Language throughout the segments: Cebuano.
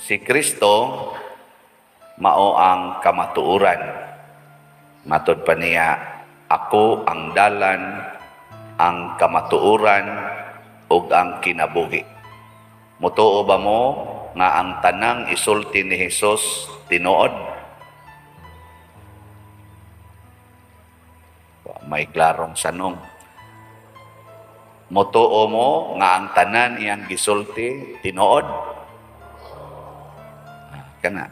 Si Kristo mao ang kamatuoran. Matod pa niya, "Ako ang dalan, ang kamatuoran ug ang kinabuhi." Mutuo ba mo nga ang tanang isulti ni Hesus tinuod? May klarong sanong. Mutuo mo nga ang tanan iyang gisulti tinuod? Kana.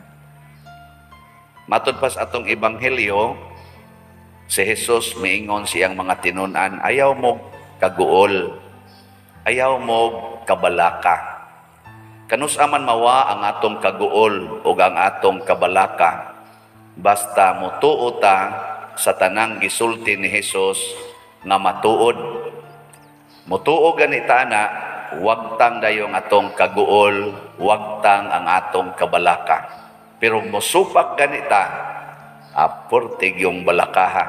Matod pa sa atong ebanghelyo, si Jesus miingon siyang mga tinun-an, "Ayaw mo kaguol, ayaw mo kabalaka." Kanus-a man mawa ang atong kaguol o ang atong kabalaka, basta mutuo ta sa tanang gisulti ni Jesus nga matuod. Mutuo ganita na, wagtang dayong atong kaguol, wagtang ang atong kabalaka. Pero musupak ganita, portig yung balakaha,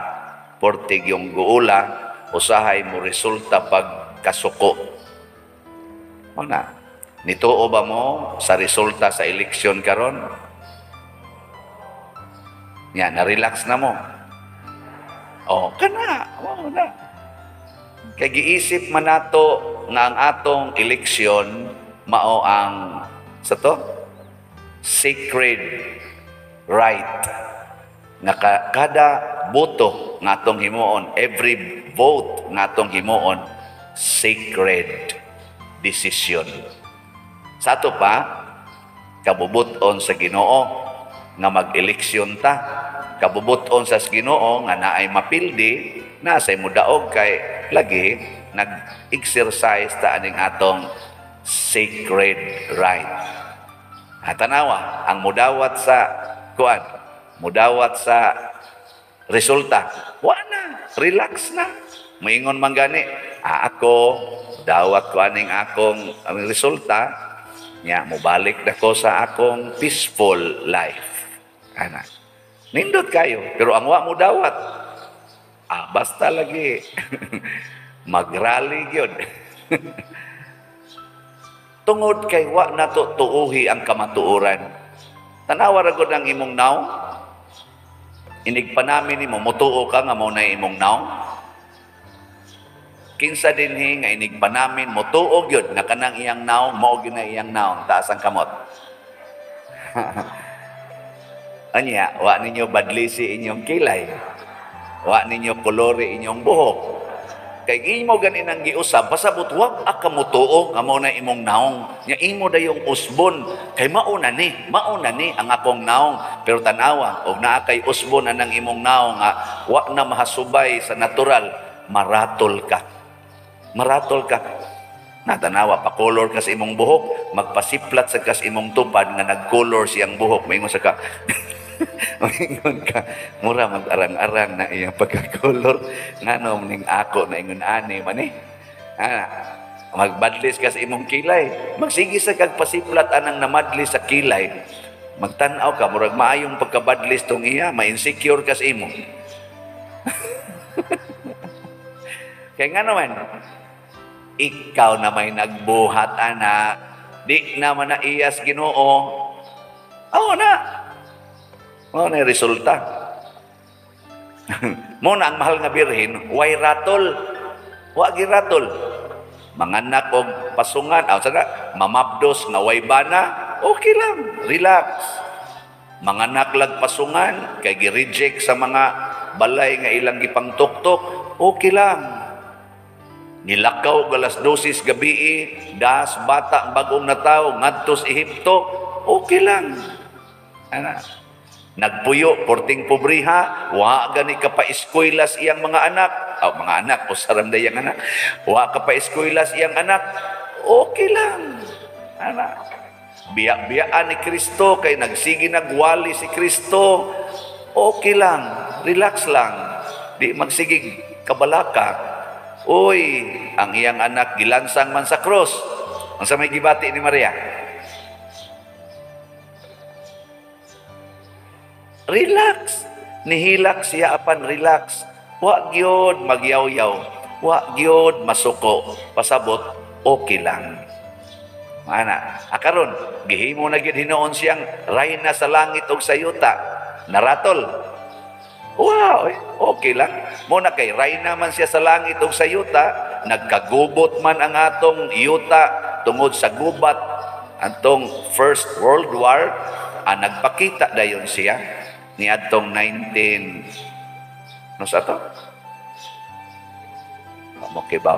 portig yung guula, usahay mo resulta pag kasuko. Mana, nituo ba mo sa resulta sa eleksyon karon? Nya, na-relax na mo. Oh, kana, oh, na. Kay giisip man nato nga ang atong eleksyon mao ang sa to sacred right nga kada boto nga atong himuon, every vote nga atong himuon, sacred decision. Sa ato pa, kabubuton sa Ginoo nga mag-eleksyon ta. Kabubuton sa Ginoo nga naay mapildi, nasay mudaog kay lagi nag-exercise ta aning atong sacred right. At tanawa, ang mudawat sa kuan, mudawat sa resulta, wa na, relax na. Moingon man gani, ako, dawat ko aning akong ang resulta, nya mobalik na ko sa akong peaceful life. Ana. Nindot kayo, pero ang wa mo dawat, basta lagi magrally gyud. Tungod kay wa nato tuuhi ang kamatuoran. Tanawa ra gud ang imong naong. Inig pa namin nimo, mutuo ka nga mao na imong naong? Kinsa dinhi nga inig pa namin mutuo gyud nga kanang iyang naong mao gyud na iyang naong? Taas ang kamot. Anya, wa ninyo badlisi inyong kilay. Wa ninyo kolori inyong buhok. Kay imo ganin ang giusab, pasabot wa ka mutuo nga mao na imong naong. Nya imo dayong usbon kay mao na ni ang akong naong. Pero tanawa, og naa kay usbon anang imong naong nga wa na mahasubay sa natural, maratol ka. Maratol ka. Natanawa, pa-color ka sa imong buhok, magpasiplat sa kas imong tupad nga nag-color siyang buhok. Maingon sa ka, maingon ka, mura mag-arang-arang na iyang pagka-color. Ngano ning ako na ingon ani man eh. Magbadlis ka sa imong kilay. Magsige sa kag pasiplat anang namadlis sa kilay. Magtan-aw ka, murag maayong pagkabadlis tong iya, ma-insecure ka sa imo. Kaya nga naman, ikaw na may nagbuhat, ana, di naman na iyas Ginoo. Oo na. Mao na resulta. Mo na ang mahal nga birhen, way ratol. Wa giratol. Manganak og pasungan, aw sana mamabdos nga way bana, okay lang, relax. Manganak lag pasungan kay gi-reject sa mga balay nga ilang gipangtuktok, okay lang. Nilakaw galas 12 gabi, das bata bagong nataw ngadto sa Ehipto, okay lang. Ana. Nagpuyo porting pobriha, wa gani ka pa eskwela sa iyang mga anak. Oh, mga anak usaram dayang anak. Wa ka pa eskwela sa iyang anak, okay lang. Ana. Biya-biyaan ni Kristo kay nagsige nagwali si Kristo, okay lang, relax lang. Di magsigig kabalaka. Uy, ang iyang anak gilansang man sa krus. Ang sa may gibati ni Maria. Relax. Nihilak siya apan relax. Wa gyud magyawyaw. Wa gyud masuko. Pasabot, okay lang. Ana, akaron gihimo na gyud hinuon siyang rayna sa langit ug sa yuta. Naratol. Wow, eh, okay lang. Mo na kay rayna man siya sa langit ug sa yuta, nagkagubot man ang atong yuta tungod sa gubat antong First World War, nagpakita dayon siya niadtong 19 no sa to? Okay ba?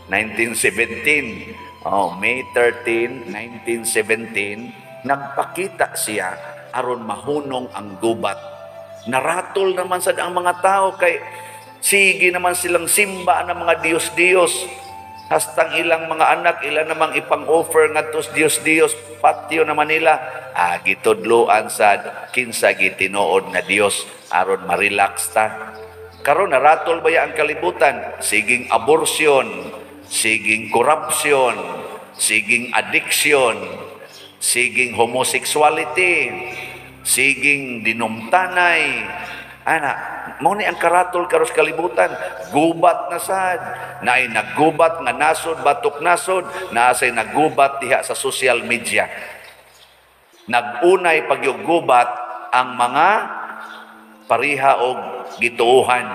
1917. Oh, May 13, 1917, nagpakita siya aron mahunong ang gubat. Naratol naman sad ang mga tao kay sige naman silang simba ng mga Diyos-Diyos. Hastang ilang mga anak, ilan namang ipang-offer ngadto sa Diyos-Diyos, patio naman nila. Ah, gitudloan sad kinsa gitinuod nga Dios aron ma-relax ta. Karon naratol ba ya ang kalibutan? Siging abortion, siging corruption, siging addiction, siging homosexuality, siging dinumtanay. Ana, mao ni ang karatol karos kalibutan, gubat na sad. Naay naggubat nga nasod batok nasod, naa say naggubat diha sa social media. Nag-unay pagyuggubat ang mga pariha og gituohan.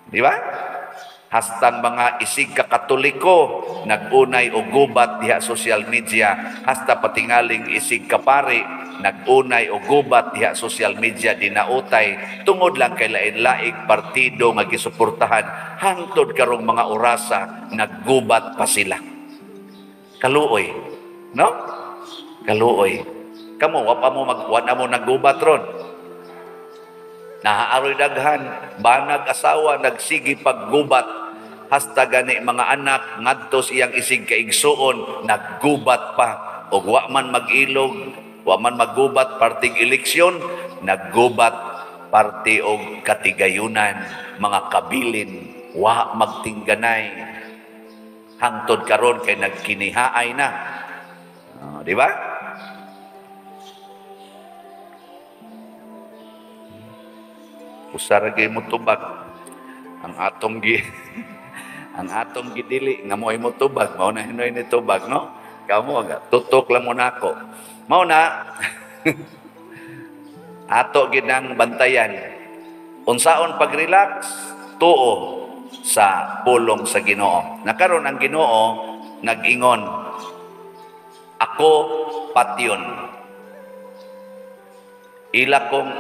Di ba? Hastang mga isig ka Katoliko nag-unay og gubat diha social media, hasta patingaling isig ka pari nag-unay og gubat diha social media, dinautay tungod lang kay lain-laing partido nga gisuportahan. Hangtod karong mga orasa naggubat pa sila. Kaluoy, no? Kaluoy. Kamo wa pa mo mag wa na mo naggubat ron. Nahaaroy daghan banag asawa nagsigi paggubat, hasta gani mga anak ngadto sa iyang isig kaigsuon naggubat pa, og wa man mag-ilog, wa man maggubat parting eleksyon, naggubat parte og katigayunan, mga kabilin, wa magtingganay hangtod karon kay nagkinihaay na. Di ba? Usara gyud mo tubag ang atong gi ang atong gidili nga mo'y mo tubag, mao na hinoy ni tubag, no? Kamo tutok lang mo nako. Mao na ato gid ang bantayan. Unsaon pag-relax? Tuo sa pulong sa Ginoo. Nakaron ang Ginoo nag-ingon, ako patyon, ila kong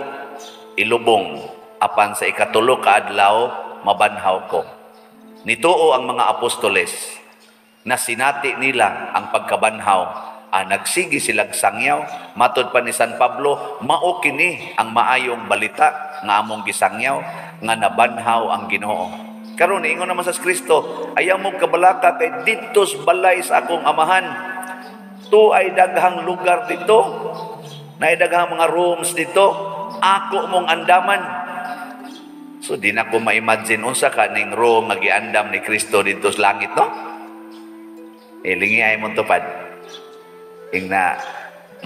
ilubong, apan sa ikatulo ka adlaw mabanhaw ko. Nituo ang mga apostoles na sinati nila ang pagkabanhaw. Nagsigi silang sangyaw. Matod pa ni San Pablo, mao kini ang maayong balita nga among gisangyaw, nga nabanhaw ang Ginoo. Karon niingon naman sa Kristo, ayaw mong kabalaka kay didto sa balay sa akong amahan. Tu ay daghang lugar dito, naay daghang mga rooms dito, ako mong andaman. So di na ko ma-imagine unsa ka ning room nga giandam ni Kristo dito sa langit, no? Lingi ay mong tupad. Ingna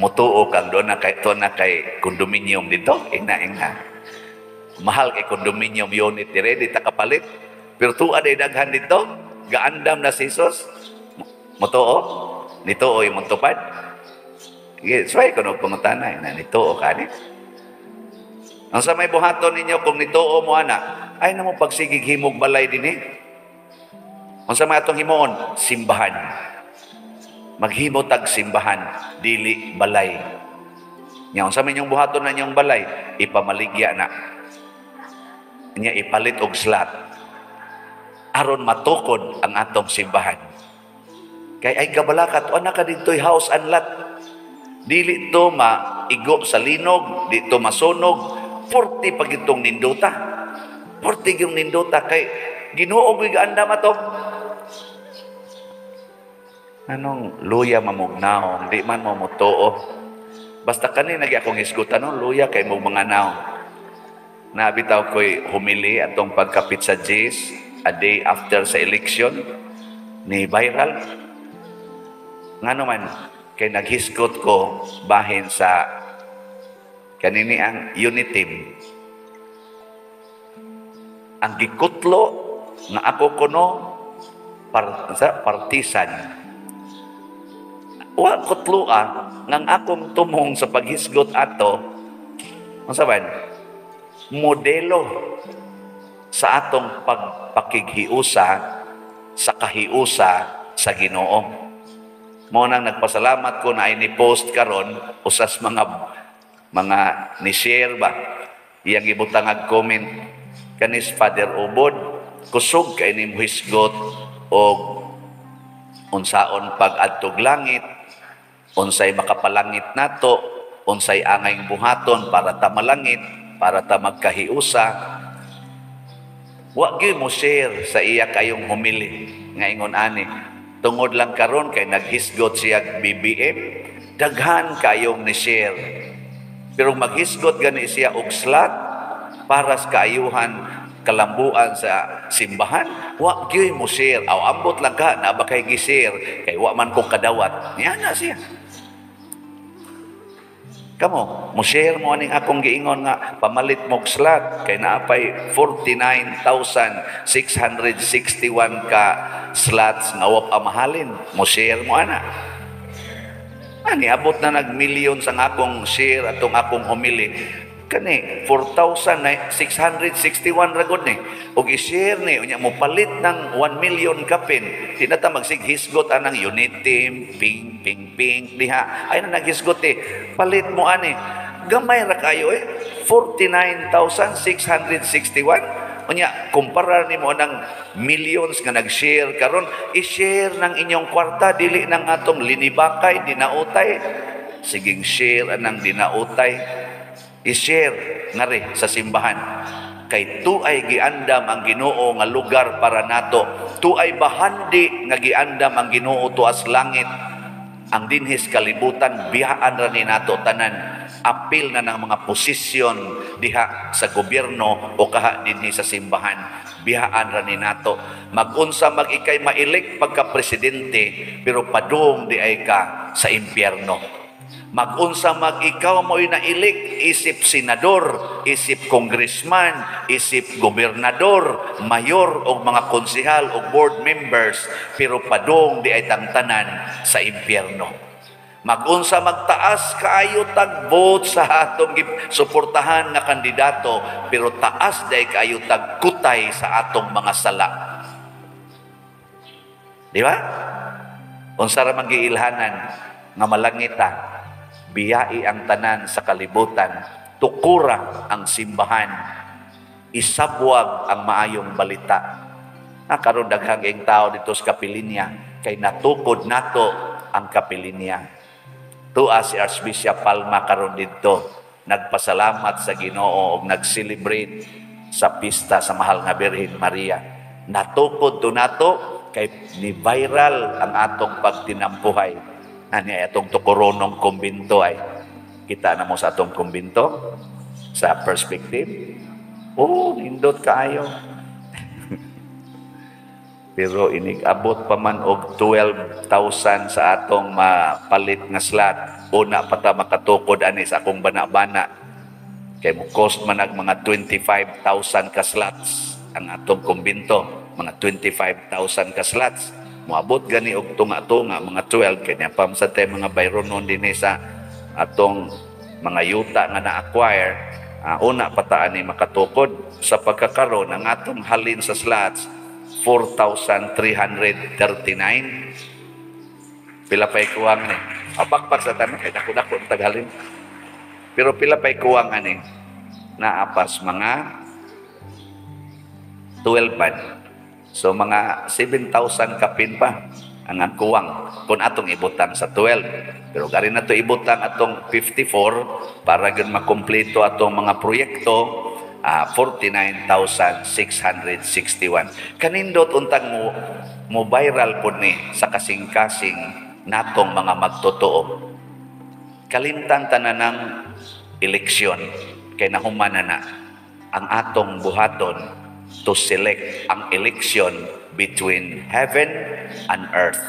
mutuo kang doon na kay to na kay condominium dito, ingna ingna. Mahal kay condominium unit dire, di ta kapalit. Pero tuwa day daghan dito, gaandam na si Jesus. Mutuo, nituo imong tupad. Sige, suway ko no pangutana na nituo ka ni. Ang sa may buhaton ninyo kung nituo mo ana, ay na mo pagsigig himog balay dinhi. Ang sa may atong himuon, simbahan. Maghimo tag simbahan, dili balay. Nya unsa may inyong buhaton na inyong balay, ipamaligya na. Nya ipalit og slot aron matukod ang atong simbahan. Kay ay kabalakat, ana ka didtoy house and lot. Dili to maigo sa linog, di to masunog. 40 pag itong nindota. 40 yung nindota kay Ginoo ko'y gaandam ato. Anong luya mamugnaw, di man mo mutuo. Basta kanina nagi akong hisgutan, no? Luya kay mong mga naong. Nabitaw ko'y humili atong pagkapit sa Jis, a day after sa election, ni viral. Nga naman, kay naghisgot ko bahin sa kanini ang unity. Ang gikutlo nga ako kuno partisan. Wa ko tlua ngang akong tumong sa paghisgot ato, unsa man, modelo sa atong pagpakighiusa sa kahiusa sa Ginoo. Mao nang nagpasalamat ko na ay ni post karon usas mga ni share ba, iyang gibutang ag comment kanis Father Ubod, kusog kay ni hisgot og unsaon pag-adtog langit, unsay makapalangit nato, unsay angay buhaton para ta malangit, para ta magkahiusa. Wa gyud mo share sa iya kayong humili nga ingon ani. Tungod lang karon kay naghisgot siya BBM, daghan kayong ni share. Pero maghisgot gani siya og slot para sa kaayuhan, kalambuan sa simbahan, wa gyud mo share. Aw, ambot lang ka na ba kay gi-share, kay wa man kong kadawat. Niya na siya. Kamo, mo share mo aning akong giingon nga pamalit mo slot kay naapay 49,661 ka slots nga wa pa mahalin. Mo share mo ana. Ani abot na nag million sa akong share atong akong homily. Kani 4,661 ra gud ni. Og i-share ni unya mo palit ng 1 million kapin. Di na ta magsighisgot anang unity, ping ping ping diha. Ay na naghisgot eh. Palit mo ani. Gamay ra kayo eh. 49,661. Unya kumpara nimo nang millions nga nag-share karon, i-share ng inyong kwarta, dili nang atong linibakay dinautay. Siging share anang dinautay, i-share ngari sa simbahan kay tuay giandam ang Ginoo nga lugar para nato, tuay bahandi nga giandam ang Ginoo tuas langit. Ang dinhis kalibutan, biyaan ra ni nato tanan, apil na ng mga posisyon diha sa gobyerno o kaha dinhi sa simbahan, biyaan ra ni nato. Magunsa mag ikay ma-elect pagka presidente, pero padung di ay ka sa impyerno. Magunsa mag ikaw mo'y na-elect isip senador, isip congressman, isip gobernador, mayor o mga konsehal o board members, pero padung di ay tangtanan sa impyerno. Magunsa magtaas kaayo tag vote sa atong suportahan nga kandidato, pero taas di ay kaayo tag kutay sa atong mga sala. Di ba? Unsa ra man giilhanan nga malangita, biyai ang tanan sa kalibutan, tukura ang simbahan, isabwag ang maayong balita. Na karon daghang ing tao dito sa kapilinya kay natukod nato ang kapilinya. Tua si Archbishop Palma karon didto, nagpasalamat sa Ginoo og nag-celebrate sa pista sa Mahal nga Birhen Maria. Natukod to nato kay ni viral ang atong pagtinampuhay. Ani ay atong tukoronong kumbinto ay. Kita na mo sa atong kumbinto sa perspective. Oh, nindot kaayo. Pero inig-abot pa man og 12,000 sa atong mapalit nga slot, una pa ta makatukod ani sa akong bana-bana. Kay mo cost man ag mga 25,000 ka slots ang atong kumbinto, mga 25,000 ka slots. Moabot gani og tunga-tunga mga 12 kay niya pa sa tay mga bayronon dinhi sa atong mga yuta nga na-acquire, una pa ta ani makatukod. Sa pagkakaron ang atong halin sa slots 4,339. Pila pa'y kuwang ni? Apakpak sa tanan kay dako-dako ang taghalin. Pero pila pa'y kuwang ani? Naapas mga 12 man. So mga 7,000 kapin pa ang kuwang kung atong ibutang sa 12. Pero gari na to ibutang atong 54 para gyud makumpleto atong mga proyekto, 49,661. Kanindot untang mo viral pod ni sa kasing-kasing natong mga magtotoo. Kalimtan tanan ng eleksyon kay nahuman na na ang atong buhaton to select ang election between heaven and earth.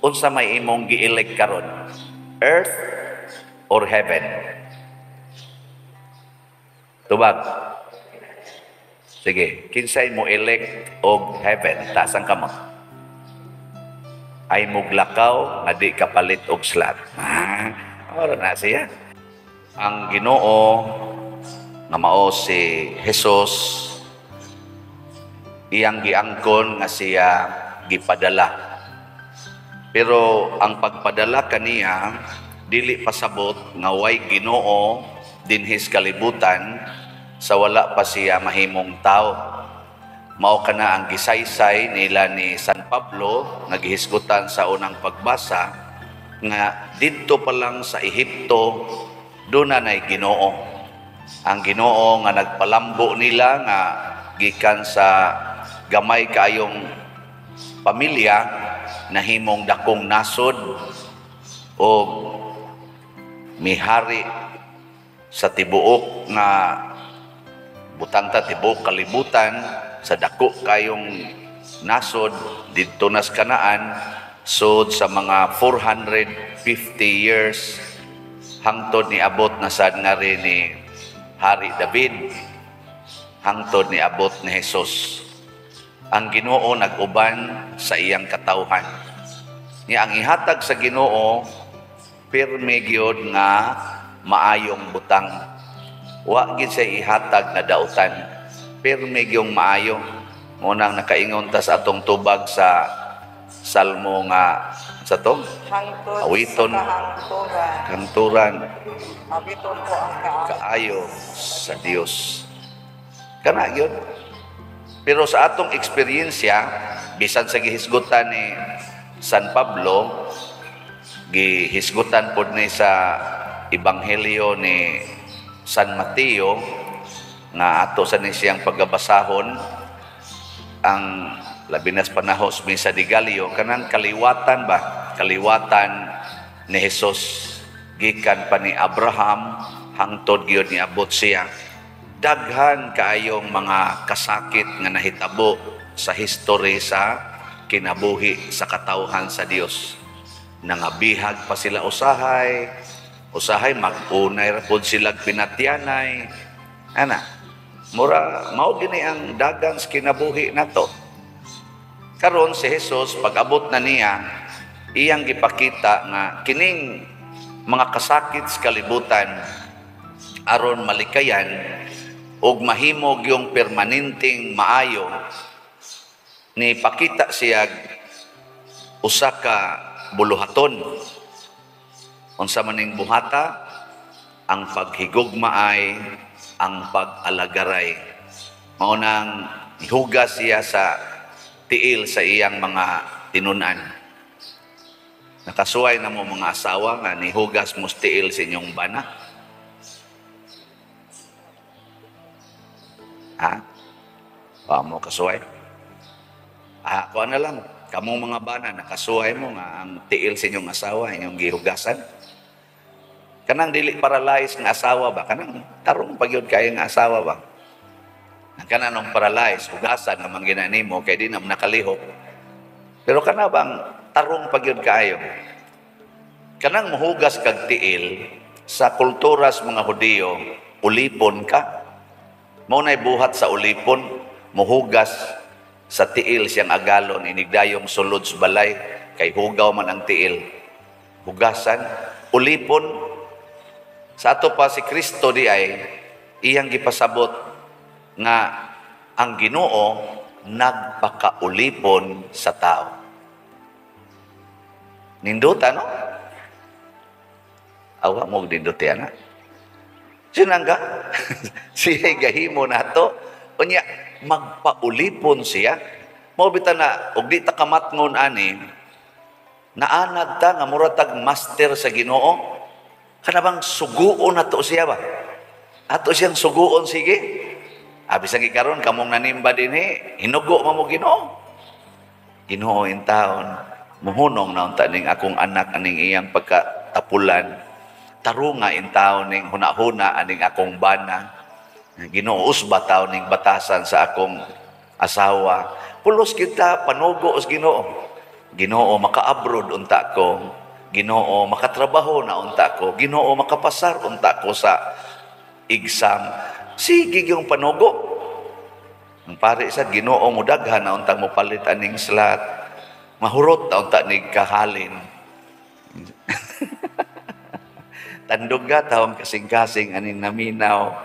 Unsa may imong gi-elect karon? Earth or heaven? Tubag. Sige, kinsay mo elect og heaven? Taas ang kamot. Ay muglakaw nga di kapalit og slot. Ah, ora na siya. Ang Ginoo nga mao si Jesus, iyang giangkon nga siya gipadala. Pero ang pagpadala kaniya dili pasabot nga way Ginoo dinhis kalibutan sa wala pa siya mahimong tao. Mao kana ang gisaysay nila ni San Pablo nga gihisgutan sa unang pagbasa nga didto pa lang sa Ehipto duna nay Ginoo. Ang Ginoo nga nagpalambo nila nga gikan sa gamay kaayong pamilya nahimong dakong nasod o mihari sa tibuok nga butanta, tibuok kalibutan, sa dako kayong nasod didto nas Kanaan sud sa mga 450 years hangtod ni abot na sad nga rin ni Hari David, hangtod ni abot ni Jesus. Ang Ginoo nag-uban sa iyang katawhan. Ni ang ihatag sa Ginoo pirmi gyud nga maayong butang. Wa gid siya ihatag nga dautan. Pirmi gyung maayo. Munang nakaingon ta sa atong tubag sa Salmo nga sa to Hangtod Awiton. sa kahangturan. Kanturan. Awiton ko ang kaayo. Kaayo sa Dios. Kana gyud. Pero sa atong eksperyensya, bisan sa gihisgutan ni San Pablo, gihisgutan pod ni sa Ebanghelyo ni San Mateo nga ato sa ni siyang pagabasahon ang labi nas panahos Misa de Gallo, kanang kaliwatan ba, kaliwatan ni Jesus gikan pa ni Abraham hangtod gyud niabot siya. Daghan kaayong mga kasakit nga nahitabo sa history sa kinabuhi sa katawhan sa Dios. Nangabihag pa sila usahay, usahay mag-unay ra pod sila pinatyanay. Ana, mura mao gini ang dagan sa kinabuhi nato. Karon si Jesus pag-abot na niya, iyang gipakita nga kining mga kasakit sa kalibutan aron malikayan og mahimog yung permanenteng maayo, ni pakita siya usa ka buluhaton. Unsa man ning buhata? Ang paghigugma ay ang pag-alagaray. Mao nang nihugas siya sa tiil sa iyang mga tinunan. Nakasuway na mo mga asawa nga nihugas mo sa tiil sa inyong bana? Ha? Wa mo kasuway? Ah, kuha na lang. Kamong mga bana, nakasuway mo nga ang tiil sa inyong asawa, inyong gihugasan. Kanang dili paralyzed nga asawa ba? Kanang tarong pagyud kayo nga asawa ba? Ang kanang paralyzed, hugasan naman ginani mo, kay di na nakalihok. Pero kana bang tarong pagyud kayo? Kanang muhugas kag tiil, sa kulturas mga Hudiyo, ulipon ka. Mao na'y buhat sa ulipon, muhugas sa tiil siyang agalon, inigdayong sulod sa balay, kay hugaw man ang tiil. Hugasan, ulipon. Sa ato pa si Kristo di ay, iyang gipasabot nga ang Ginoo nagpakaulipon sa tao. Ninduta, no? Awa mo ninduti, ana. Sinangga? Siya gahimo nato. Unya, magpaulipon siya. Mao bitaw na, og di ta kamatngon ani, naanad ta nga mura tag master sa Ginoo. Kana bang suguon nato siya ba? Ato siyang suguon, sige. Abi sa gikaron kamong nanimba dinhi, hinugo man mo Ginoo. Ginoo in taon, muhunong na unta ning akong anak aning iyang pagkatapulan. Tarunga in taon ning huna-huna aning akong bana. Ginoo usba taon ning batasan sa akong asawa. Pulos kita panugo os Ginoo. Ginoo maka-abroad unta ko. Ginoo makatrabaho na unta ko. Ginoo makapasar unta ko sa exam. Sige yung panugo. Ang pare sa Ginoo mo daghan na untang mo palit aning slot. Mahurot na unta ni kahalin. Tandog ka tawang kasing-kasing aning naminaw.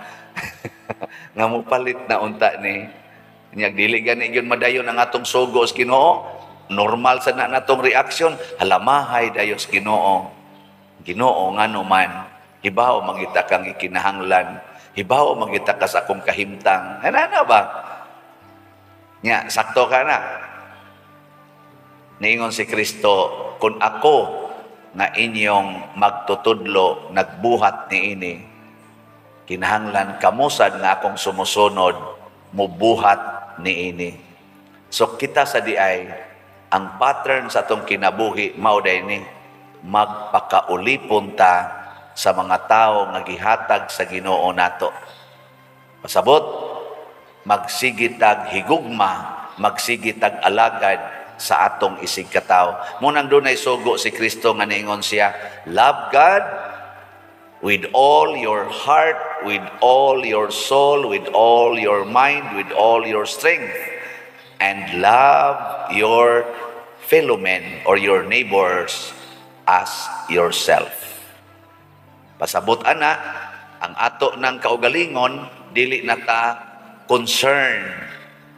Nga mopalit na unta ni. Nya dili gani gyud madayon ang atong sugo sa Ginoo. Normal sa na natong reaksyon, halamahay dayo sa Ginoo. Ginoo, ngano man, hibaw mangita kang ikinahanglan, hibaw mangita ka sa akong kahimtang. Ano na ba? Nya, sakto ka na. Niingon si Kristo, kung ako nga inyong magtutudlo nagbuhat niini, kinahanglan kamusad nga akong sumusunod mubuhat niini. So kita sa diay, ang pattern sa atong kinabuhi mao day ni magpakaulipon ta sa mga tawo nga gihatag sa Ginoo nato. Pasabot, magsigitag higugma, magsigitag alagad sa atong isig katawo. Munang dunay sugo si Kristo nga niingon siya, "Love God with all your heart, with all your soul, with all your mind, with all your strength, and love your fellow men or your neighbors as yourself." Pasabot ana, ang ato ng kaugalingon, dili na ta concern.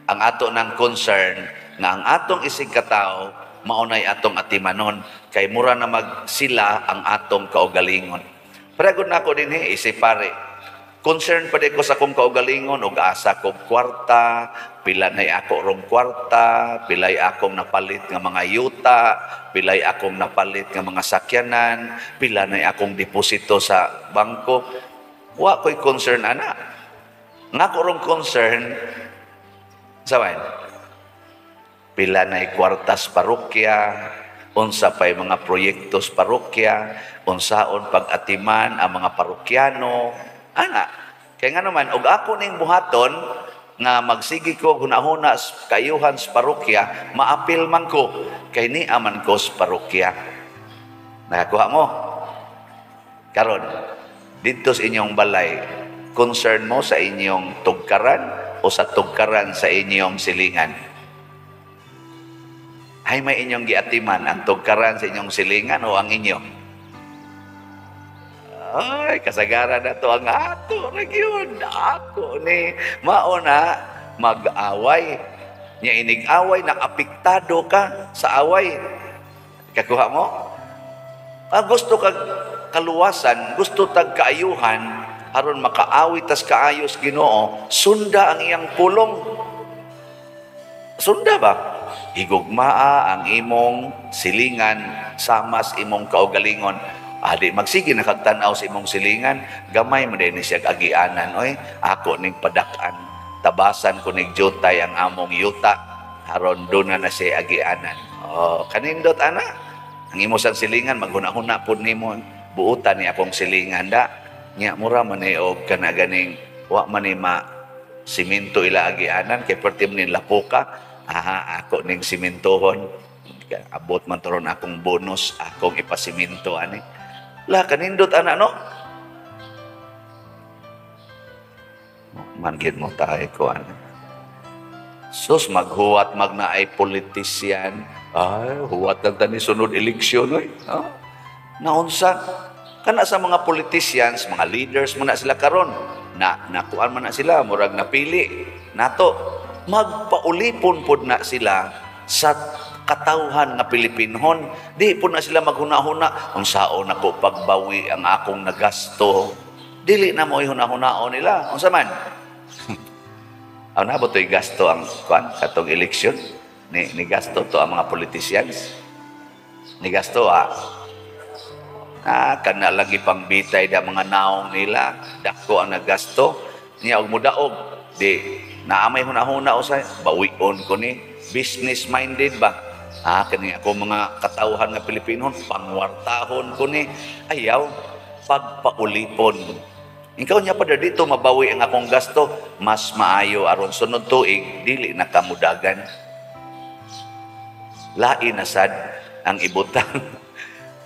Ang ato ng concern nga ang atong isig katawo maunay atong atimanon kay mura na mag sila ang atong kaugalingon. Pero na ako din isip pare. Concern pa ko sa akong kaugalingon og asa kog kwarta, pila nay ako rong kwarta, pilay akong napalit nga mga yuta, pilay akong napalit nga mga sakyanan, pila nay akong deposito sa bangko. Wa ko'y concern ana. Nga ko rong concern sa pila nay kwartas parokya, unsa pay mga proyektos parokya, unsaon pag-atiman ang mga parokyano, ana. Kaya nga naman, og ako ning buhaton, nga magsigi ko hunahuna kayuhan sa parokya, maapil man ko, kay ni aman ko sa parokya. Nakakuha mo? Karon, dito sa inyong balay, concern mo sa inyong tugkaran o sa tugkaran sa inyong silingan? Ay may inyong giatiman, ang tugkaran sa inyong silingan o ang inyo? Ay, kasagaran na to ang ato. Nagyun, ako ni mauna mag-away. Nya inig-away, naapektado ka sa away. Kakuha mo? Ah, gusto kag kaluwasan, gusto tag kaayuhan, aron makaawit tas kaayos Ginoo, sunda ang iyang pulong. Sunda ba? Higugmaa ang imong silingan samas imong kaugalingon. Adi magsige na kag tan-aw sa imong silingan, gamay man din siya agianan oy, ako ning padak-an. Tabasan ko ning jutay ang among yuta aron duna na siya agianan. Oh, kanindot ana. Ang imo sang silingan maghuna-huna pud nimo, buutan ni akong silingan da. Nya mura man ni og kana ganing wa man ni ma simento ila agianan kay perti man ni lapuka. Aha, ako ning simentohon. Abot man toron akong bonus, akong ipasimento ani. La kanindot ana no. Man gid mo tayo ko ana. Sus maghuwat magna ay politisyan. Ay, huwat lang tani sunod eleksyon oy. Oh. Naunsa kana sa mga politicians, mga leaders man na sila karon. Na nakuan man na sila, murag napili nato. Magpaulipon pod na sila sa katawhan nga Pilipinhon. Di po na sila maghuna-huna. Unsaon nako pagbawi ang akong nagasto. Dili na mo ihuna-hunaon nila. Unsa man? Aw na ba to'y gasto ang kuan katong eleksyon? Ni gasto to ang mga politicians. Ni gasto ah. Ah, kana lagi pang bitay da mga naong nila. Dako ang nagasto. Niya og mudaog. Di naamay huna-huna usay bawion ko ni. Business minded ba? Ah, kani ako mga katawhan nga Pilipino, pangwartahon ko ni. Ayaw, pagpaulipon. Ikaw niya pa dito mabawi ang akong gasto, mas maayo aron sunod tuig dili na kamudagan. Lain na sad ang ibutang.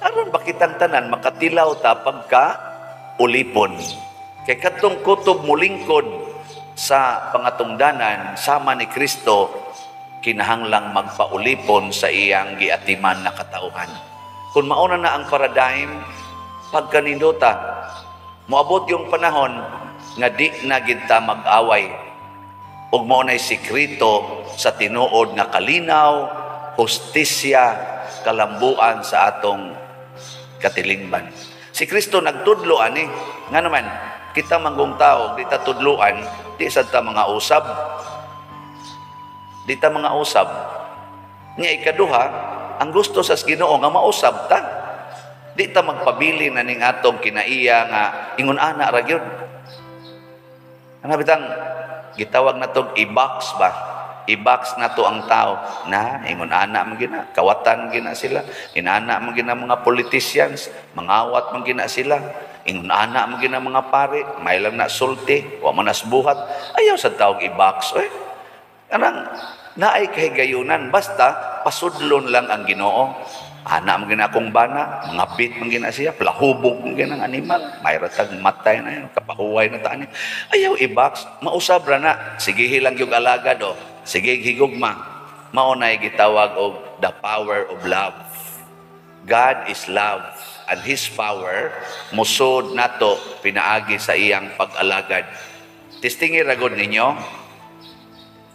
Aron bakitang tanan makatilaw ta pagka ulipon. Kay kadtong kutob mulingkod sa pangatungdanan sama ni Kristo, kinahanglang magpaulipon sa iyang giatiman na katauhan. Kung mauna na ang paradigm, pagkanindota, moabot yung panahon nga di na gid ta mag-away. Ug mao na'y sekreto sa tinuod nga kalinaw, hustisya, kalambuan sa atong katilingban. Si Kristo nagtudlo ani, nga naman kita manggong tao di ta tudluan, di sad ta mga usab. Di ta mga usab. Nya ikaduha, ang gusto sa Ginoo nga mausab ta. Di ta magpabili na ning atong kinaiya nga ingon ana ra gyud. Ano bitang gitawag na tog i-box ba? I-box na to ang tao na ingon ana man gina, kawatan gina sila, inana man gina mga politicians, mangawat man gina sila, ingon ana man gina mga pare, may lang na sulti, wa man nas buhat, ayaw sa tawag i-box oy. Anang naay kahigayunan, basta pasudlon lang ang Ginoo. Ana man gina akong bana, mga bit man gina siya, plahubog man gina ang animal, may ratag matay na yun, kapahuway na taan. Ayaw i-box, mausab ra na. Sige lang yung alagad o, sige higugma. Mao na gitawag og the power of love. God is love and His power musod nato pinaagi sa iyang pag-alagad. Testingi ra gud ninyo.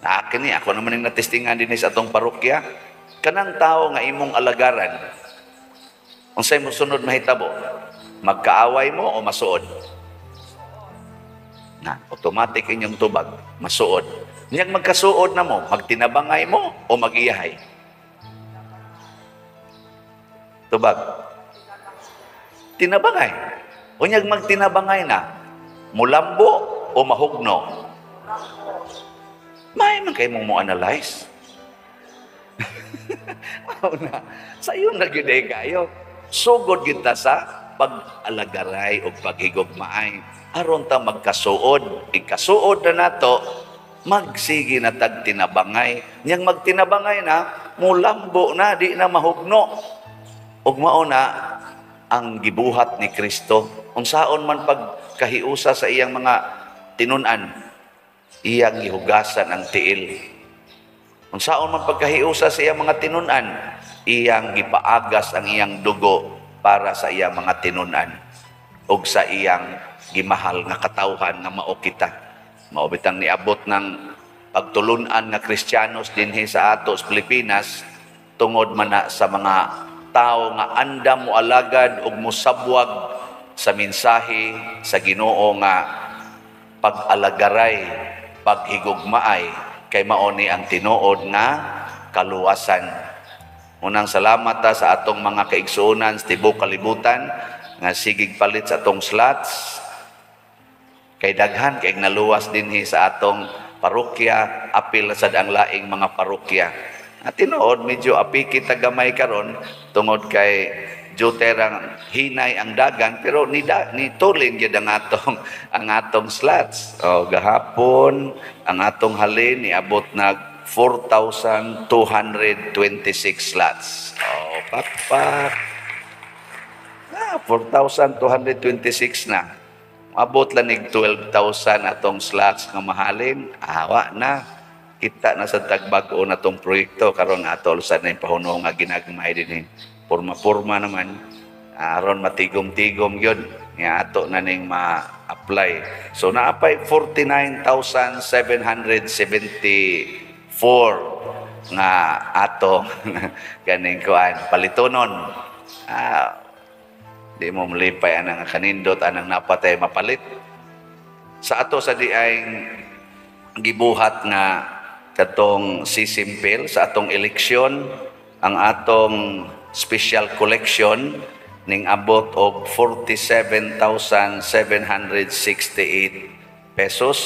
Akin ni, ako naman yung natestingan din sa atong parokya. Kanang tao nga imong alagaran, unsay mosunod mahitabo? Magkaaway mo o masuod? Na, automatic inyong tubag, masuod. Niyang magkasuod na mo, magtinabangay mo o magiyahay? Tubag. Tinabangay. Unyag magtinabangay na, mulambo o mahugno? May man kayo mong mo-analyze. Mao na. Sa iyo na gyud ay kayo. Sugod kita sa pag-alagaray o paghigugmaay. Aron ta magkasuod. Ikasuod na nato, magsige na tag tinabangay. Niyang magtinabangay na, mulambo na, di na mahugno. Ug mao na ang gibuhat ni Kristo. Unsaon man pagkahiusa sa iyang mga tinun-an, iyang gihugasan ang tiil. Unsaon man pagkahiusa sa iyang mga tinun-an, iyang gipaagasan ang iyang dugo para sa iyang mga tinun-an ug sa iyang gimahal nga katawhan nga mao kita. Mao bitang niabot ng pagtulunan nga Kristiyanos dinhi sa ato sa Pilipinas tungod man na sa mga tao nga andam mo alagad ug mosabwag sa mensahe sa Ginoo nga pag-alagaray, paghigugmaay kay mao ni ang tinuod nga kaluwasan. Unang salamat ta sa atong mga kaigsuonan sa tibuok kalibutan nga sigig palit sa atong slots kay daghan kay naluwas dinhi sa atong parokya, apil sad ang laing mga parokya. At tinuod medyo apiki ta gamay karon tungod kay juterang hinay ang dagan, pero ni da, ni tulin gyud ang atong slots. O gahapon ang atong halin niabot nag 4,226 slots. O pakpak. Ah, 4,226 na. Abot lang nig 12,000 atong slots nga mahalin. Awa na. Kita na sa tagbag-o na tong proyekto karon ato sa na yung pahuno nga ginagmay din eh. Porma-porma naman aron matigom-tigom yun nga ato na ning ma-apply. So naapay 49,774 nga ato ganing kuan palitonon. Ah, di mo malipay anang kanindot anang napatay mapalit. Sa ato sa di ay gibuhat nga katong sisimpil sa atong eleksyon, ang atong special collection ning abot og 47,768 pesos.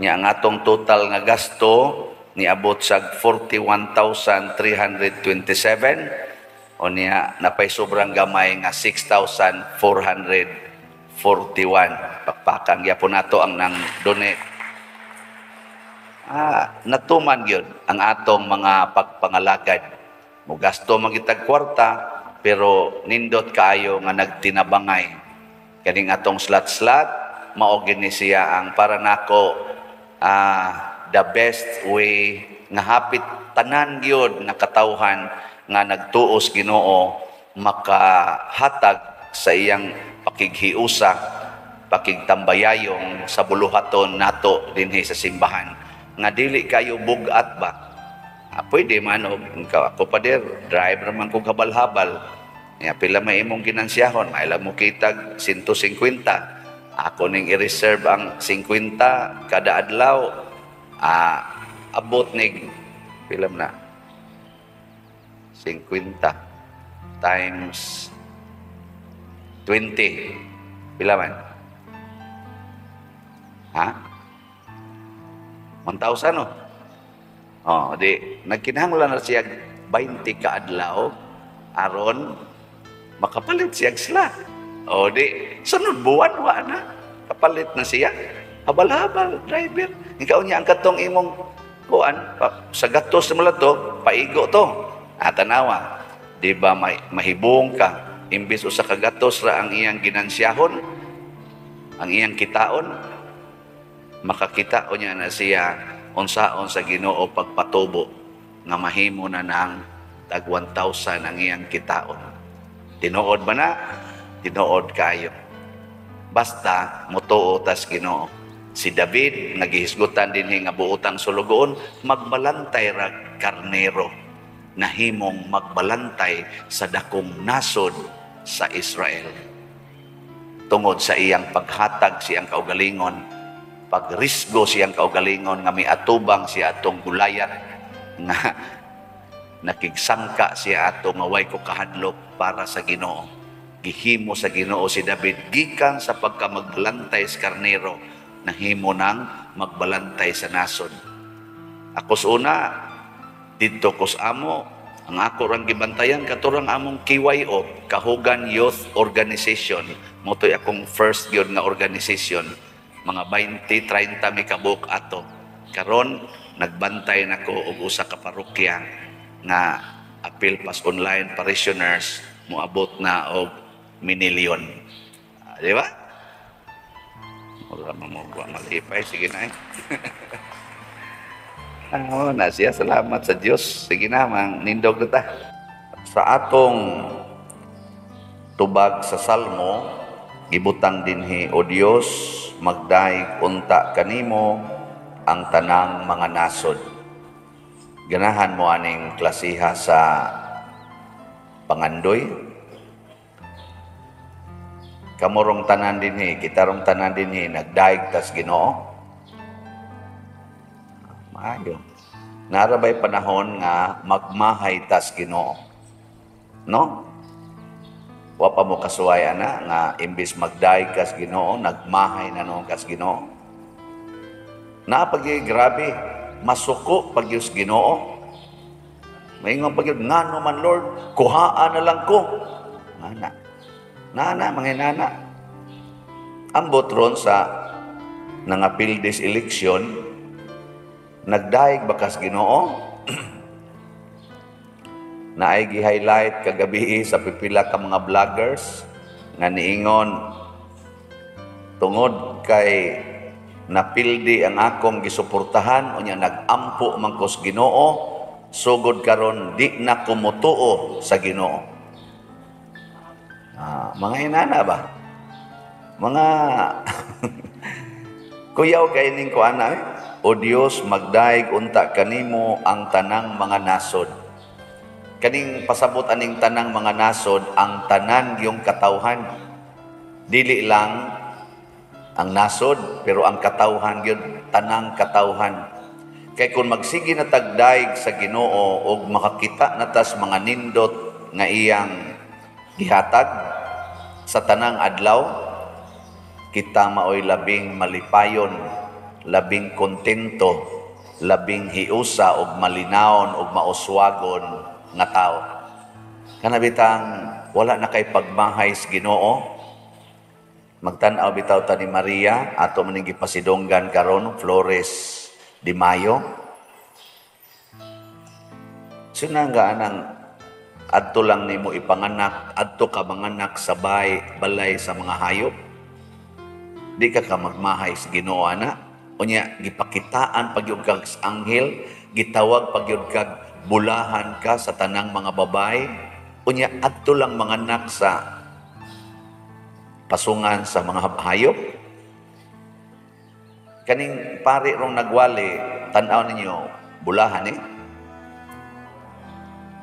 Nya ang atong total nga gasto niabot sa 41,327 o niya napay sobrang gamay nga 6,441. Pakpakan gyapon nato ang nang donate. Ah, natuman gyud ang atong mga pagpangalagad. Mugasto man kitag kwarta pero nindot kaayo nga nagtinabangay. Kaning atong slot-slot mao gini siya ang para nako. the best way nga hapit tanan gyud nga katawhan nga nagtuos Ginoo makahatag sa iyang pakighiusa, pakigtambayayong sa buluhaton nato dinhi sa simbahan nga dili kayo bugat ba. Ah, pwede man og ako, pader, driver man kog habal-habal. Ya, pila may imong ginansiyahon, maila mo kitag 150. Ako ning i-reserve ang 50 kada adlaw. Ah, abot nig pila man na? 50 times 20. Pila man? Ha? 1,000, no? Oh, di nagkinahanglan na siya 20 ka adlaw aron makapalit siya sila. O di sunod buwan wa na kapalit na siya. Habal-habal driver. Ikaw niya ang katong imong kuan pa, sa gatos mo lang to, paigo to. Ah, tanawa. Di ba may, mahibong ka imbis usa ka gatos ra ang iyang ginansiyahon, ang iyang kitaon, makakita o niya na siya unsaon sa Ginoo pagpatubo nga mahimo na ng tag 1,000 ang iyang kitaon. Tinuod ba na? Tinuod kayo. Basta mutuo tas Ginoo. Si David nagihisgutan dinhi nga buotang sulugoon, magbalantay ra karnero, nahimong magbalantay sa dakong nasod sa Israel. Tungod sa iyang paghatag siyang kaugalingon, pagrisgo siyang kaugalingon nga miatubang siya atong Goliath nga nakigsangka siya ato nga way ko kahadlok para sa Ginoo. Gihimo sa Ginoo si David gikan sa pagkamagbalantay sa karnero, nahimo nang magbalantay sa nasod. Ako sa una, didto ko sa amo, ang ako rang gibantayan katurang among KYO, Kahugan Youth Organization. Motoy akong first gyud nga organization. Mga 20, 30 mi kabuok ato. Karon nagbantay nako og usa ka parokya nga apil pas online parishioners moabot na og minilyon. Ah, di ba? Wala mo mo malipay, sige na eh. Ah, na siya, salamat sa Dios. Sige na, mang nindog na ta. Sa atong tubag sa Salmo, gibutang dinhi, "O Dios, magdaig unta kanimo ang tanang mga nasod." Ganahan mo aning klasiha sa pangandoy? Kamurong tanan dinhi, kitarong tanan dinhi, nagdaig tas Ginoo. Maayo. Narabay panahon nga magmahay tas Ginoo. No? Wa pa mo kasuway ana nga imbis magdaig kas Ginoo, nagmahay na noon kas Ginoo. Naa pag grabe, masuko pag Diyos Ginoo. Maingon pag ngano man, Lord, kuhaan na lang ko. Nana. Nana, mga nana. Ambot ron sa nangapil this election, nagdaig bakas Ginoo? Naay gi-highlight kagabi sa pipila ka mga vloggers nga niingon, "Tungod kay napildi ang akong gisuportahan, unya nag-ampo man ko sa Ginoo, sugod karon di na ko motuo sa Ginoo." Ah, mga inana ba? Mga kuyaw kay ning kuana eh. "O Dios, magdaig unta kanimo ang tanang mga nasod." Kaning pasabot aning tanang mga nasod, ang tanan yung katawhan. Dili lang ang nasod, pero ang katawhan gyud, tanang katawhan. Kay kung magsige na tagdaig sa Ginoo og makakita na tas mga nindot nga iyang gihatag sa tanang adlaw, kita maoy labing malipayon, labing kontento, labing hiusa og malinawon og mauswagon nga tao. Kana bitang wala na kay pagmahay sa Ginoo. Magtan-aw bitaw ta ni Maria, ato man ning gipasidonggan karon, Flores de Mayo. Sinangga anang adto lang nimo ipanganak, adto ka manganak sa bay, balay sa mga hayop. Di ka ka magmahay sa Ginoo ana. Unya gipakitaan pa gyud kag anghel, gitawag pa gyud kag bulahan ka sa tanang mga babae. Unya adto lang manganak sa pasungan sa mga hayop. Kaning pari rong nagwali, tan-aw ninyo, bulahan eh.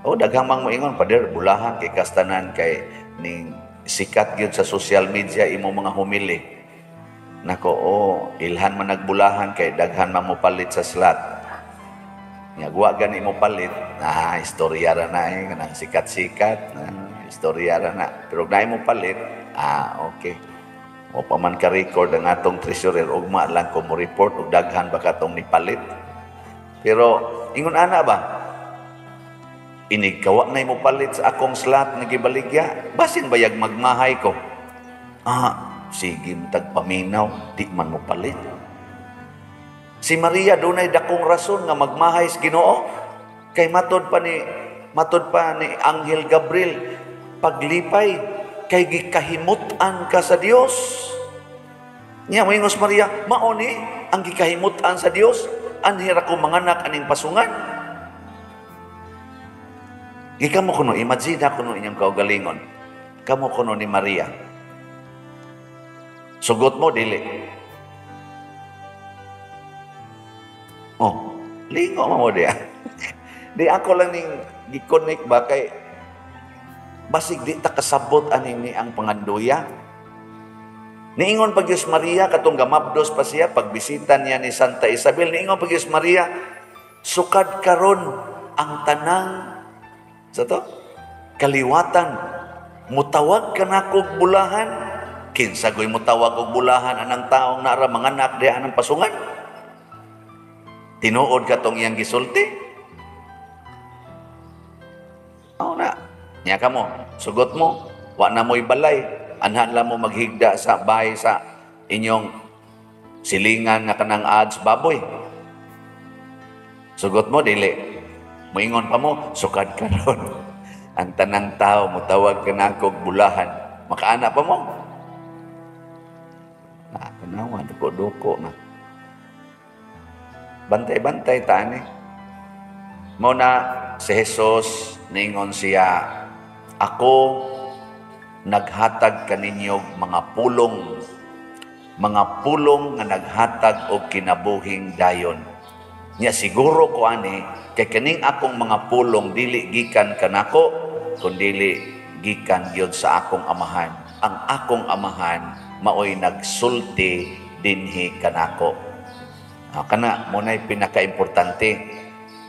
O daghang mang moingon, "Pader, bulahan kay kastanan kay ning sikat gyud sa social media imo mga homily." Nako, oh, ilhan man nagbulahan kay daghan man mo palit sa slot. Nya wa gani mo palit, ah, istorya ra na eh, kanang sikat-sikat, ah, istorya ra na. Pero naay mo palit, ah, okay. Mo pa man ka-record ang atong treasurer, ugma lang ko mo report og daghan ba katong nipalit. Pero ingon ana ba? Inig kawa na mo palit sa akong slot nga gibaligya, basin bayag magmahay ko. Ah, sige tagpaminaw, di man mo palit. Si Maria dunay dakong rason nga magmahay sa Ginoo kay matod pa ni Anghel Gabriel, "Paglipay kay gikahimut-an ka sa Dios." Nya moingon si Maria, "Mao ni ang gikahimut-an sa Dios, anhi ra ko manganak aning pasungan." Gikamo kuno, imagine kuno inyong kaugalingon. Kamo kuno ni Maria. Sugot mo, dili. Oh, lingo mo diya. Di ako lang ning gi-connect ba kay basig di ta kasabot aning ni ang panganduya. Niingon pag Diyos Maria, katong gamabdos pa siya, pagbisita niya ni Santa Isabel, niingon pag Diyos Maria, "Sukad karon ang tanang sa to kaliwatan mutawag kanakog bulahan." Kinsa goy mutawag og bulahan anang taong naara manganak diha anang pasungan? Tinuod katong iyang gisulti? Mao na. Nya kamo, sugot mo, wa na mo'y balay, anhan lang mo maghigda sa bahay sa inyong silingan nga kanang ads baboy. Sugot mo, dili. Moingon pa mo, "Sukad karon ang tanang tao mutawag kanakog bulahan." Makaana pa mo? Na, tanawa, duko-duko na. Bantay-bantay ta ani. Mao na si Jesus ningon siya, "Ako naghatag kaninyo mga pulong nga naghatag og kinabuhing dayon. Nya siguro ko ani kay kaning akong mga pulong dili gikan kanako kundili gikan gyud sa akong Amahan. Ang akong Amahan maoy nagsulti dinhi kanako." Ah, kana mo na'y pinakaimportante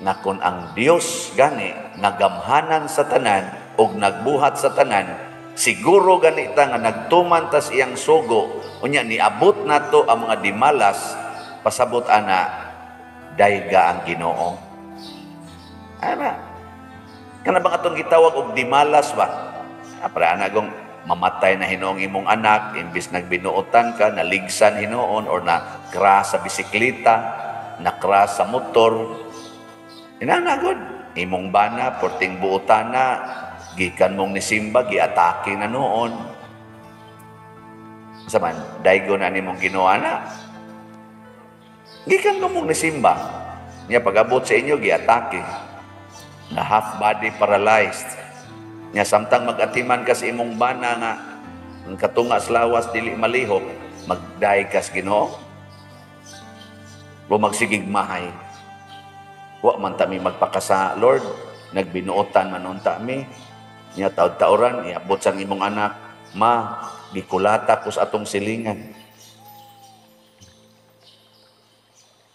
nga kun ang Dios gani nga gamhanan sa tanan ug nagbuhat sa tanan, siguro gani ta nga nagtuman ta sa iyang sugo, unya niabot nato ang mga dimalas, pasabot ana, dayga ang Ginoo. Ana kana bang atong gitawag og dimalas ba? Ah, para ana gong mamatay na hinuong imong anak, imbis nagbinuotan ka, naligsan hinuon or na crash sa bisikleta, na crash sa motor. Inana gud, imong bana porting buotan na gikan mong nisimba, giatake na noon. Sa man, daygo na nimong Ginoo na. Gikan mo mong nisimba. Nya pag-abot sa inyo, giatake. Na half body paralyzed. Nya samtang mag-atiman ka sa imong bana nga ang katunga sa lawas dili malihok, magdayeg ka sa Ginoo. O magsigig mahay. Wa man ta mi magpakasa, Lord, nagbinuotan man unta mi. Nya taud-tauran iabot sang imong anak, "Ma, gikulata ko sa atong silingan.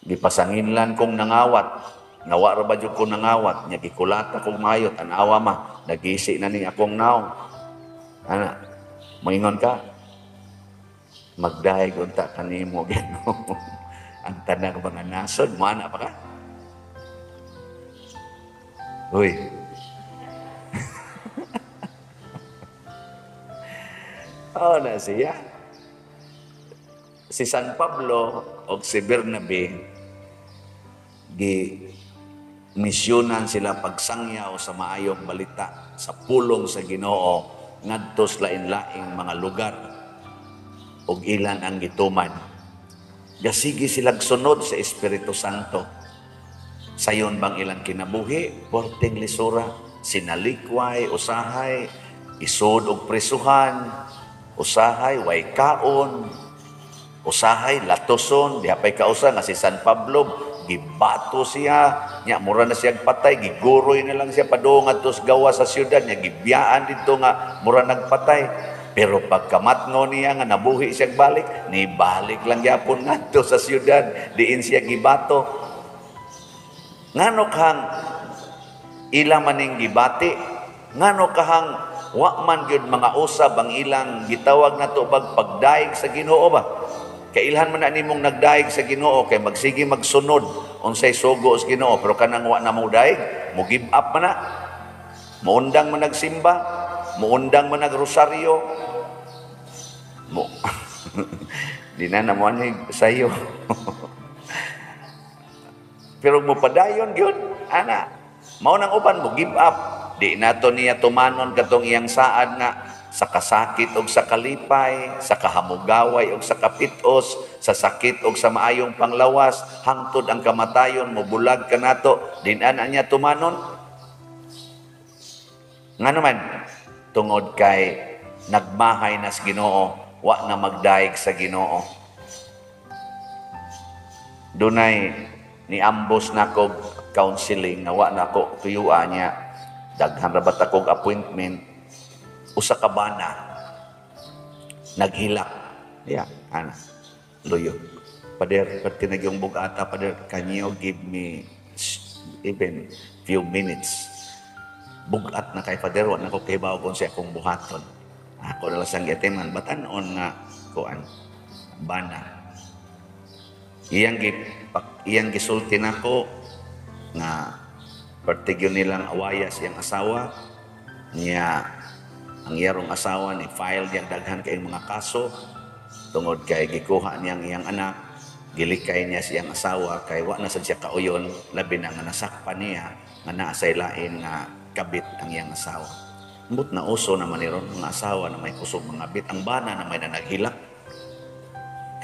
Gipasanginlan kong nangawat. Nawa ra ba jud ko nangawat, nya gikulata kong maayo, tan-awa ma, nagisi na ni akong naong." Ana, moingon ka, "Magdayeg unta kanimo Ginoo." Ang tanang mga nasod, moana pa ka? Uy. Oh, na siya. Si San Pablo o si Bernabe, gi misyonan sila pagsangyaw sa maayong balita sa pulong sa Ginoo ngadto sa lain-laing mga lugar ug ilan ang gituman. Gasigi silag sunod sa Espiritu Santo. Sayon bang ilang kinabuhi? Porting lisura, sinalikway, usahay, isod og presuhan, usahay, way kaon, usahay, latoson, diha pa'y kausa nga si San Pablo, gibato siya, nya mura na siya patay, giguroy na lang siya padung ngadto sa gawas sa syudad, nya gibiyaan didto nga mura nagpatay. Pero pagkamatngon niya nga nabuhi siya balik, ni balik lang gyapon ngadto sa syudad, diin siya gibato. Ngano kang ila maning gibati? Ngano kahang wa man gyud mga usab ang ilang gitawag nato bag pagdaig sa Ginoo ba? Kailhan man na nimong nagdaig sa Ginoo kay magsige magsunod unsay sugo sa Ginoo, pero kanang wa na mo daig, mo give up man na. Muundang man nagsimba, muundang man nagrosaryo. Mo di na mo ani sayo. Pero mo padayon gyud ana. Mao nang uban mo give up. Di nato niya tumanon katong iyang saad nga sa kasakit og sa kalipay, sa kahamugaway og sa kapitos, sa sakit og sa maayong panglawas, hangtod ang kamatayon mobulag kanato, din ana niya tumanon. Ngano man, tungod kay nagmahay na sa Ginoo, wa na magdaig sa Ginoo. Dunay niambos nako counseling nga wa nako tuyua niya, daghan ra bat akong appointment, usa ka bana naghilak. Ya, ana. Luyo. "Pader, pati nagyong bugata, pader, can you give me even few minutes? Bugat na kay, pader, wa na ko kahibaw kung siya akong buhaton." Ako na lang sang giatiman, batan-on nga kuan bana. Iyang gisulti nako nga pertigyon nilang awaya siyang asawa niya. Ang iyarong asawa ni file niyang daghan kay mga kaso tungod kay gikuha niyang iyang anak, gilikay niya siyang asawa kay wa na sad siya kauyon, labi na nga nasakpan niya nga naa say lain nga kabit ang iyang asawa. Ambot na uso naman ni ron mga asawa na may kusog mga bit, ang bana na may na naghilak.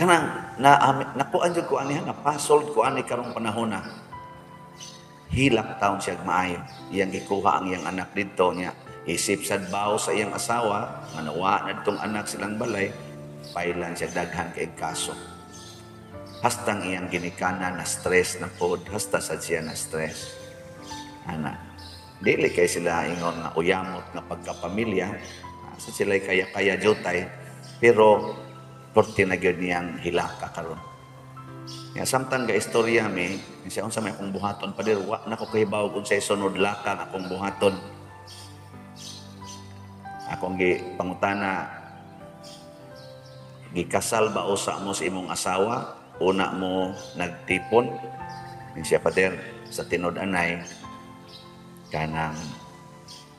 Kanang na nakuan jud ko ani, na puzzled ko ani karong panahon na. Hilak taon siya maayo. Iyang gikuha ang iyang anak didto niya. Isip sad bawo sa iyang asawa nga nawa na ditong anak silang balay, pailan siya daghan kay kaso. Hastang iyang ginikanan na stress na pod, hasta sad siya na stress. Ana, dili kay sila ingon nga uyamot nga pagkapamilya, sa sila kaya-kaya jutay, pero porti na gyud niyang hilaka karon. Ya, samtang ga istorya mi, siya, "Unsa may akong buhaton, pader? Wa na ko kahibaw kung unsay sunod lakang akong buhaton." Akong gi pangutana, "Gikasal ba usa mo sa imong asawa? Una mo nagtipon?" Ning siya, "Pader, sa tinud-anay, kanang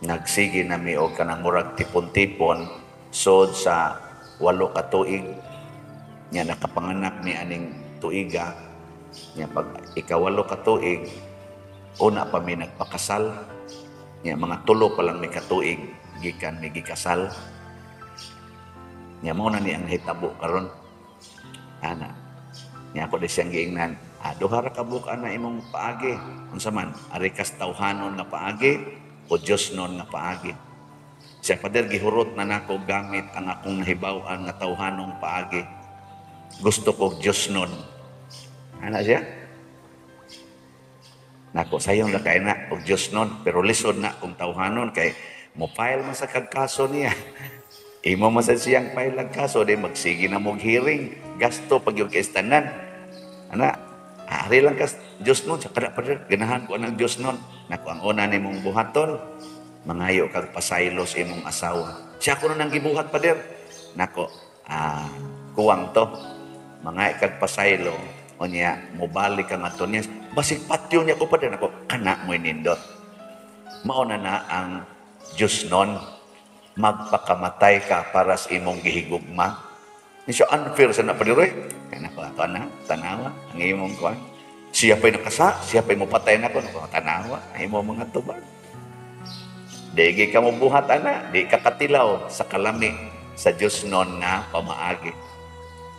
nagsige na mi og kanang murag tipon-tipon sod sa 8 ka tuig nya nakapanganak mi aning tuiga nya. Pag ika-8 ka tuig, una pa mi nagpakasal nya. Mga 3 pa lang mi katuig gikan mi gikasal nya. Mao na ni ang hitabo karon," ana. Nya ako di siyang giingnan, "Duha ra ka buok ana imong paagi. Unsa man ari kas tawhanon nga paagi o Dios-non nga paagi?" Siya, "Pader, gihurot na nako gamit ang akong nahibaw-an nga tawhanong paagi. Gusto ko Dios-non." Ana siya. Nako, sayon ra kay na og Dios-non, pero lisod na kung tawhanon kay mo file man sa kag kaso niya. Imo man sa siyang file ang kaso, di magsige na mog hearing, gasto pag yung kaistanan. Ana, ari lang kas Dios-non, sa kada, "Pader, ganahan ko anang Dios-non." Nako, "Ang una nimong buhaton, mangayo kag pasaylo sa imong asawa." Siya, "Ako na nang gibuhat, pader." Nako, kuwang to. Mangayo kag pasaylo, unya mobalik ka ngadto niya. "Basig patyon niya ko, pader." Nako, kana mo'y nindot. Mao na na ang Dios-non. Magpakamatay ka para sa imong gihigugma. Ni siya, "Unfair sa na, pader, oy." Kaya nako, ato na, tanawa, ang imong kuan. Siya pa'y nakasa, siya pa'y mupatay nako, nako, tanawa, ang imong mga tubag. Di ka mo buhat ana, di ka katilaw sa kalami sa Dios-non nga pamaagi.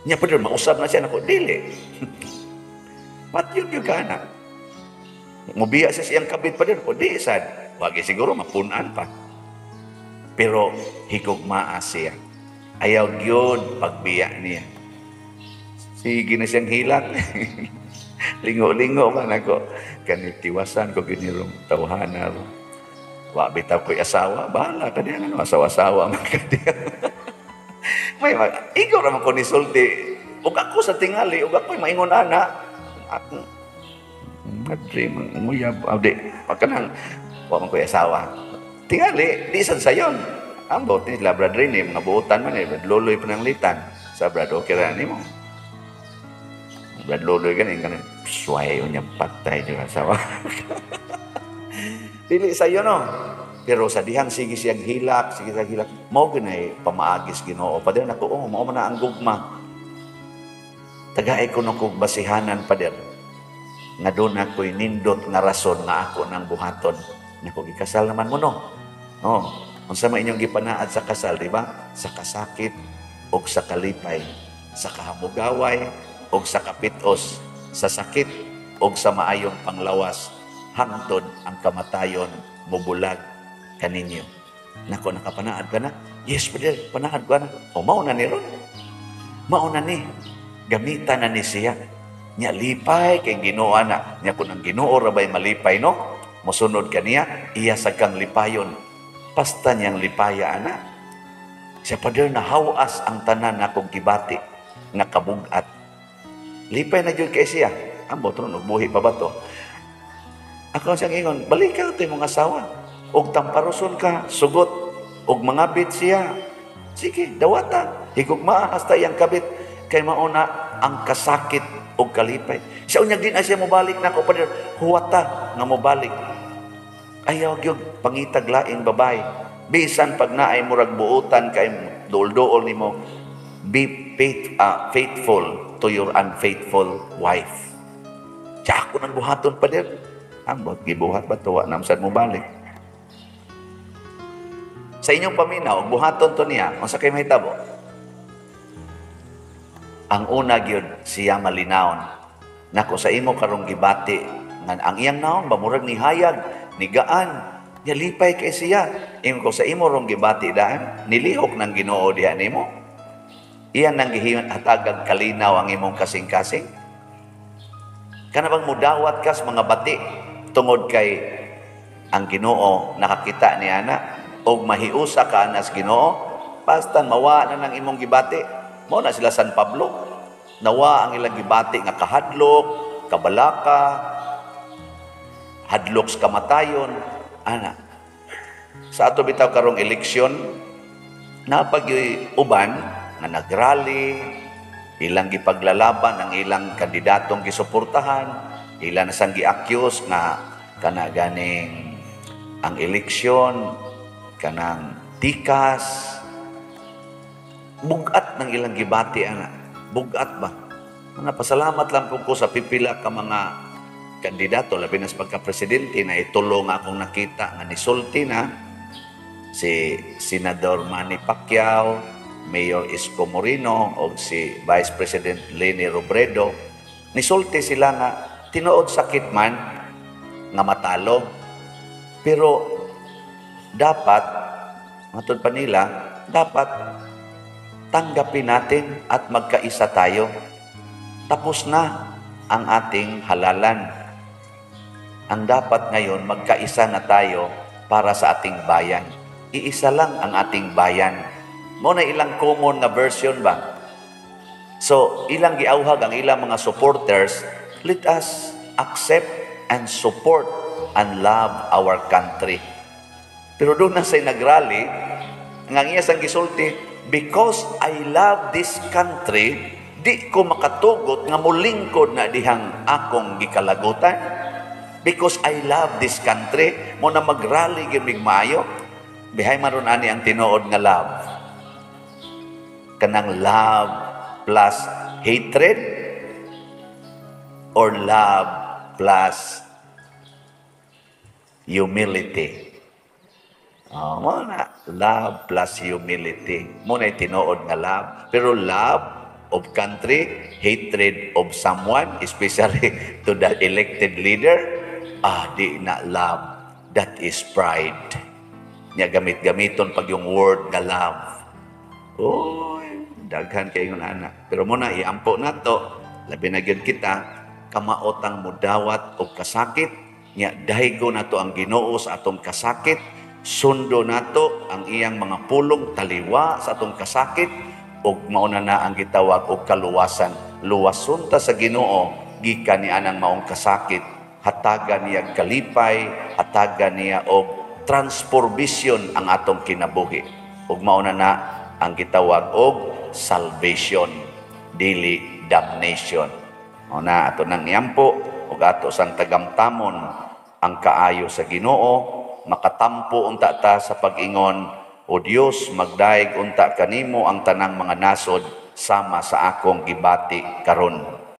Nya pa mausab na siya nako, dili. Patyon gyud ka na. Mubiya siya siyang kabit pa din ko, di sad. Wagi siguro mapunan pa. Pero higugmaa siya. Ayaw gyud pagbiya niya. Sige na siyang hilak. Lingo-lingo man ako. Kani tiwasan ko ginirong tawhana ro. Wa bitaw ko'y asawa, bahala ka diyan, ano, asawa-asawa man ka diyan. May ikaw raman ko nisulti. Ug ako sa tingali, ug ako'y maingon ana. Ako, madre, manguyab, ah, di, pagkanang, wa man ko'y asawa. Tingali, di sad sayon. Ambot ni sila, Brad Rene, mga buotan man eh, Brad Loloy pananglitan. Sa Brad, okay ra nimo. Brad Loloy ganin, ganin, sway niya patay yung asawa. Dili sayo, no? Pero sa dihang sige siyang hilak, sige siyang hilak, mao ginay pamaagis Ginoo. Pader nako, oh, mao man na ang gugma. Tagay ko no kog basihanan, pader. Nga doon ako'y nindot nga rason nga ako nang buhaton. Nako, gikasal naman mo, no. Oh, unsa man inyong gipanaad sa kasal, di ba? Sa kasakit o sa kalipay, sa kahamugaway o sa kapitos, sa sakit o sa maayong panglawas, hangtod ang kamatayon mubulag kaninyo. Nako, nakapanaad ka na? Yes, brother, panaad ka na. O, mao na ni ron. Mao na ni. Gamitan na ni siya. Nya lipay kay Ginoo na. Nya kun ang Ginoo ra bay malipay, no? Mosunod kaniya, iya sa kang lipayon. Pasta niyang lipaya ana. Siya, pader, nahawas ang tanan akong gibati nga kabugat. Lipay na jud kay siya. Ambot ron, og buhi pa ba to? Ako siyang ingon, balik ka to imong asawa. Og tamparuson ka, sugot, og mangabit siya. Sige, dawata. Higugmaa hasta iyang kabit. Kay mauna ang kasakit og kalipay. Siya unyag din ay siya mobalik nako, pader. Huwata nga mobalik. Ayaw gyud pangitag laing babae. Bisan pag naay murag buutan kay duol-duol nimo, be faithful to your unfaithful wife. Siya ako nang buhaton, pader. Ambot, gibuhat ba to? Wa namsad mo balik. Sa inyong paminaw, buhaton to niya, unsa kay mahitabo? Ang una gyud siya malinawon. Nako, sa imo karong gibati nga ang iyang naong ba murag ni hayag, ni gaan, nya lipay kay siya. Ingon ko sa imo rong gibati daan, nilihok ng Ginoo diha nimo. Iyan nang gihatagag kalinaw ang imong kasing-kasing. Kana bang mudawat kas mga bati tungod kay ang Ginoo nakakita ni ana og mahiusa ka anas Ginoo, basta mawa na nang imong gibati. Mao na sila San Pablo, nawa ang ilang gibati nga kahadlok, kabalaka, hadlok sa kamatayon ana. Sa ato bitaw karong eleksyon, napagyoy uban nga nagrally, ilang gipaglalaban ang ilang kandidatong gisuportahan, ilan na sang gi-accuse nga kana ganing ang eleksyon kanang tikas. Bugat ng ilang gibati ana, bugat ba. Mga pasalamat lang po ko sa pipila ka mga kandidato, labi na sa pagka-presidente, na itulong akong nakita nga nisulti na si Senador Manny Pacquiao, Mayor Isko Moreno o si Vice President Leni Robredo. Nisulti sila nga tinuod sakit man nga matalo, pero dapat matod pa nila, dapat tanggapin natin at magkaisa tayo. Tapos na ang ating halalan. Ang dapat ngayon, magkaisa na tayo para sa ating bayan. Iisa lang ang ating bayan. Mo na ilang common nga version ba? So, ilang giawhag ang ilang mga supporters, let us accept and support and love our country. Pero doon na say nagrally, nga ang iya sang gisulti, "Because I love this country, di ko makatugot nga mulingkod na dihang akong gikalagutan. Because I love this country," mo na magrally gyud maayo. Bihay man ron ani ang tinuod nga love. Kanang love plus hatred or love plus humility. Oh, mo na love plus humility. Mo na tinuod nga love. Pero love of country, hatred of someone, especially to the elected leader, di na love. That is pride. Nya gamit-gamiton pag yung word nga love. Oy, daghan kayo ana. Pero muna iampo nato, labi na gyud kita kamaotang mudawat og kasakit, nya daygo nato ang Ginoo sa atong kasakit, sundo nato ang iyang mga pulong, taliwa sa atong kasakit, ug mauna na ang gitawag og kaluwasan. Luwason ta sa Ginoo gikan ni anang maong kasakit, hatagan niya kalipay, hatagan niya og transformation ang atong kinabuhi, ug mauna na ang gitawag og salvation, dili damnation. Mao na ato nang iampo ug ato sang tagamtamon ang kaayo sa Ginoo. Makatampo unta ta sa pag-ingon, "O Dios, magdayeg unta kanimo ang tanang mga nasod sama sa akong gibati karon."